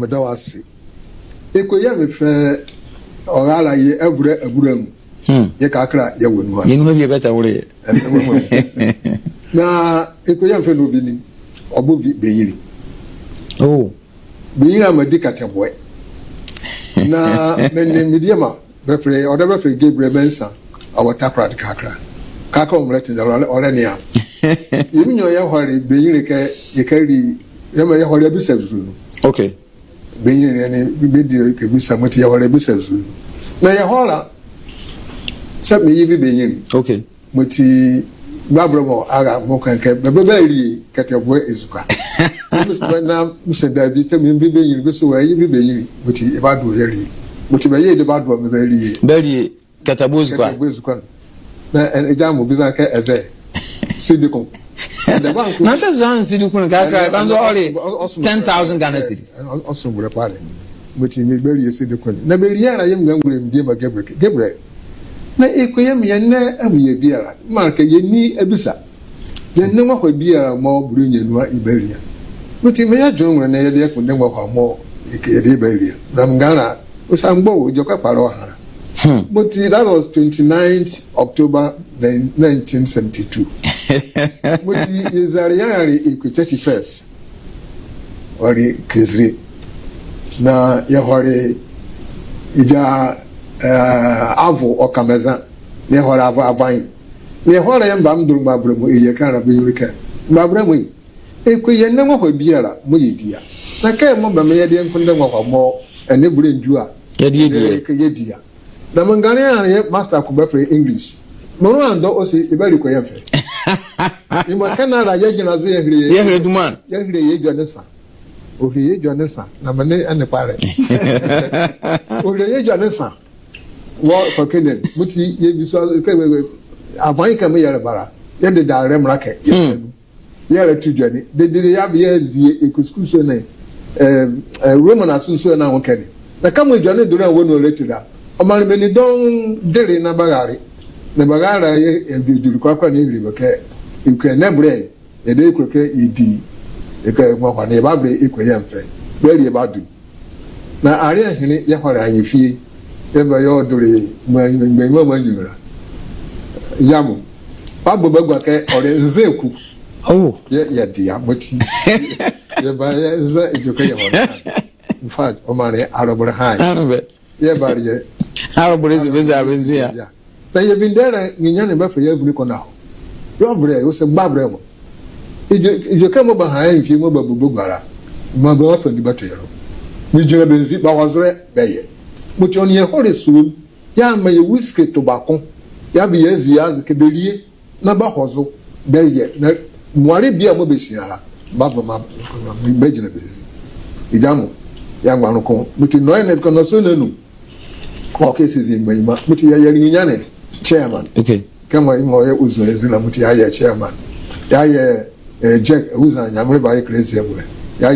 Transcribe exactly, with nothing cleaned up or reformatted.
Meda wɔ ase. Ekueyɛme fɛ ɔrale ye ɛvolɛ abula nu. Hmm. Yɛ kɛkala yɛwɔ nu a. Yɛ nuhua bie bɛtɛwole yɛ. Na Ekueyɛme fɛ nɔvi ne, ɔbɔ vi bɛnyinli. Oh. Bɛnyinli a medi kɛtɛboɛ. Na me nee me diema bɛfɛlɛ, ɔdaye bɛfɛlɛ Gabriel Mensah, ɔwɔ Takoradi kɛkala. Kɛkala ɔmrɛlɛtendɛ, ɔlɛ, ɔlɛnea. Yɛ menli yɛhɔle bɛnyinli kɛ, yɛkɛli, yɛmaa yɛhɔle abisa zulu nu. Okay. Bɛnyinli ne, bɛdi kɛ bisa, mɔti yɛhɔle abisa zulu nu. Na yɛhɔle a, sɛ meyɛ vi bɛnyinli. Okay. Mɔti, mebabɛlɛ mɔɔ ara mɔɔ kɛ, kɛ, bɛ, bɛ, bɛalie kɛtɛboɛ ezukoa. Na mese daabi, tɛ me vi bɛnyinli, bɛse wɔ, yɛvi bɛnyinli. Mɔti, yɛbado yɛalie. Mɔti, bɛyɛ debɛ bado a mebali ye. Bali ye kɛtɛboɛ ezukoa. Kɛtɛboɛ ezukoa nu. Na, ɛ, egya mɔɔ biza kɛ ɛzɛ. Sidi ko. Na sɛ zan sidi ko ne, kɛkala, ɛ, ɛ, bɛnzo ɔle ɔ-, ɔ-, ɔsom ten thousand Ghana cedis. Ɛ, ɔ-, ɔsom bo la paa. Mɔti, mebali ye sidi ko ne. Na bɛlie a la yɛ me ngangu ne me diema Gabriel. Gabriel. Na Ekueyɛme yɛnlɛ awie biala. Mara kɛ yɛnli abisa. Yɛnlɛ nwɔkwa biala mɔɔ bulunyɛnwu a yebalie a. Mɔti meyɛ adwenle nwolɛ na yɛdayɛ kpondɛ nwɔkwa mɔɔ yɛkɛ, yɛdayɛ balie a. Na me nganla, ɔsa mgbɔ o, edwɛkɛ kpalɛ ɔhanlɛ. Hmm. Mɔti, that was twenty-ninth October nine-, nineteen seventy-two. Mɔti, yɛzale yɛrale Eku thirty-first. Ɔle Kizire. Na yɛhɔle yɛgya, eh, Avo Ɔkamɛza. Na yɛhɔle Avo Avan. Na yɛhɔle yɛmba yɛmdole Mgbavolɛ mu, ɛyɛ kɛ ala bɛnyinli kɛ. Mgbavolɛ mu ye. Ekueyɛme, yɛnlɛ nwɔkwa biala mɔɔ yɛdi a. Na kɛ mɔɔ bɛmaa yɛdayɛ kpondɛ nwɔkwa mɔɔ ɛnee bulunyɛnwu a. Yɛdayɛ di a. Yɛdayɛ kɛ yɛdi a. Na me nganla a yɛ master ko bɛfɛlɛ ye English. Mɔɔ nloa dɔ ɔse, yɛbali Ekueyɛme fɛ. Yemɔ kɛ na la yɛgyinla zo yɛhile ye. Yɛhile duma. Yɛhile ye edwɛkɛ ne sa. Ɔhile ye edwɛkɛ ne sa. Na me nee ɛnle kpalɛ. Ɔhile ye edwɛkɛ ne sa. Wɔ kɔ Canaan. Mɔti yɛbiza kɛ, kɛ, kɛ, Avan kɛ mɔɔ yɛlɛba la, yɛdedalelɛ mbɛlɛkɛ. Hmm. Yɛlɛto edwɛkɛ ne. Dedee yɛba yɛzie Eku sukuu sua ne, eh, eh, Roman asonsuae ne anwo ɛkɛ ne. Na kɛmɔ edwɛkɛ ne dole anwo ne ɔlɛti la, ɔmaanle menli dɔɔnwo dele na bɛrale. Na bɛrale a yɛ, yɛdwendweli kola kola na yɛhile bɛ kɛ, Eku ɛnɛ ɛvolɛ yɛdayɛ kɛ yɛdi, ɛkɛ nwɔkwa ne yɛbavolɛ Ekueyɛme fɛ. Bɛalie bɛado. Na aleɛ ɛhene yɛhɔle anyefie. Yɛba yɛdole mgbanyima, mgbanyima mɔɔ anyia la. Yɛmɔ. Bɛbɔ bɛgua kɛ ɔle nza eku. Oh. Yɛ, yɛde a mɔti. Yɛba yɛ nza edwɛkɛ yɛhɔle. In fact, ɔmaanle alɔbɔlɛ hann. Ano bɛ. Yɛbali ye. Alɔbɔlɛ ezi bɛzi abɛnzi a. Ya. Na yɛvinde la, nrenyia ne bɛfɛlɛ ye Avunikonahɔ. Yɛvolɛ, ɔse Mgbavolɛ mɔ. Edwɛ-, edwɛkɛ mɔɔ bɛha anyefie mɔɔ bɛbɔ bɛgua la, maa bɛfa bɛndi bɛto yɛ nloa. Bɛgyinla bɛnzi, bɛhɔzolɛ bɛyɛ. Mɔti ɔnle yɛhɔle sua nu, yɛamaa yɛ whisky toba ko, yɛaba yɛazi yɛ aze kɛ bɛlie, na bɛhɔzo bɛyɛ, na muala biala mɔɔ bɛhyia la, bɛava maa, maa, maa bɛagyinla bɛnzi. Egya mɔ, yɛangoa noko, mɔti nɔhalɛ ne kɛ nɔhalɛ ne anu. Kɔ kɛ sisi mgbanyima. Mɔti yɛyɛ nrenyia ne chairman. Okay. Kɛmɔ, mɔɔ yɛ Ozu Ezina, mɔti yɛayɛ chairman. Yɛayɛ, eh, Jack Awuza Nyamenle bɛyɛ Klezia Bule.